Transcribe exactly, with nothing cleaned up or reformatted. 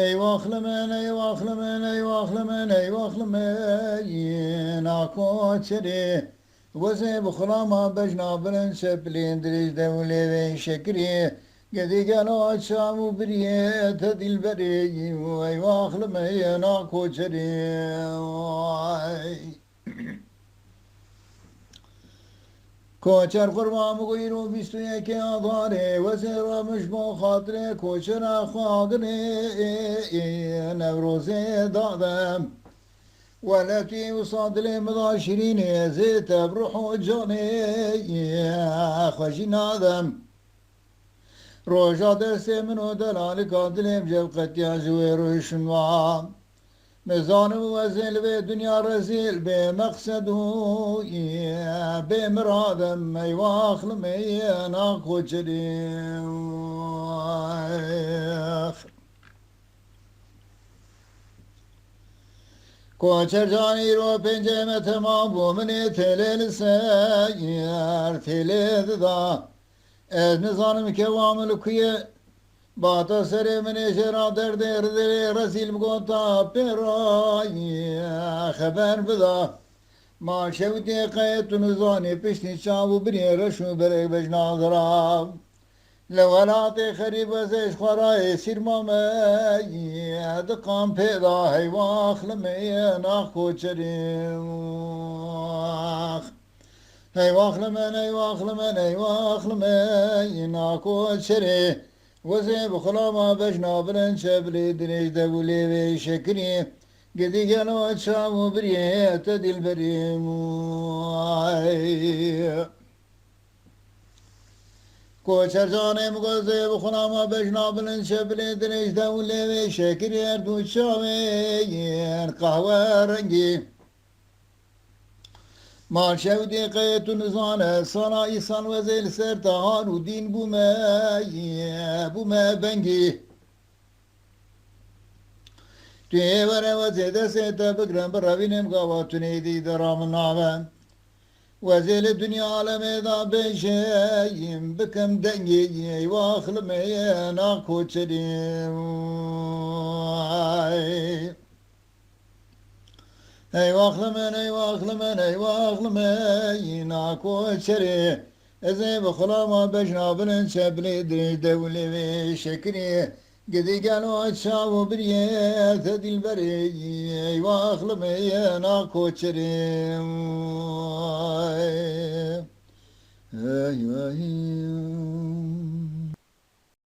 Eywaxli min, eywaxli min, eywaxli min, eywaxli min, yê na koçerê. Wezê bi xulama bejna bilind şepilên dirêj de û lêvên şekirê. Gedî gelo çav û biriyê te dîlberê, eywaxli min, yê na koçerê. Ay. Koçer qurban bû îro bîst û yekê Adarê, wezê ramiş bo xatirê koçera xwe agirê, Newrozê dadem. Weletî wisa dilê min da şirînê, zê te bi ruh û canê xwe jî nadem. Roja destê min û delalika dilê min cev qetiya ji wê rûşin wa. Nizanim wezê li vê dinya rezîl bê meqsed û bê mirad em, eywaxli min, yê na koçerê. Koçer can îro pêncê me temam bû, min ê têlê li ser têlê dida. Ez nizanim kewa min li ku ye. Bata serê min ê jê ra derdê ridê rezîl bigota pê ra xeber bida. Ma şewitê qeyê tu nizanî piştî çav û birê reş û berek bejna zira. Li welatê xerîb ez ê ji xwe ra êsîr mame, diqam pê da heywaxli min, yê na koçerê. Eywaxli min, eywaxli min, eywaxli min, yê na koçerê. Wezê bi xulama bejna bilind şepilê dirêj de û lêvê şekirê. Gedî gelo çav û biriyê te dîlberê. Ay. Koçer canê min, wezê bi xulama bejna bilind şepilê dirêj de û lêvê şekirê, her du çavê yên qehwe rengî. Ma şewdê qeyê tu nizane, sala îsal wezê li ser te har û dîn bûme, bûme bengî. Tu ê were wezê destê te bigirem, birevînim gava tu nêdî dera min nave. Wezê li dinya alemê da bêjeyim, bikim dengê eywaxli min, yê na koçerê. Eywaxli min, eywaxli min, eywaxli min, yê na koçerê. Ez ê bi xulama bejna bilind şepilê dirêj de û lêvê şekirê. Gedî gelo çav û biriyê te dîlberê, eywaxli min, yê na koçerê. Ey, ey.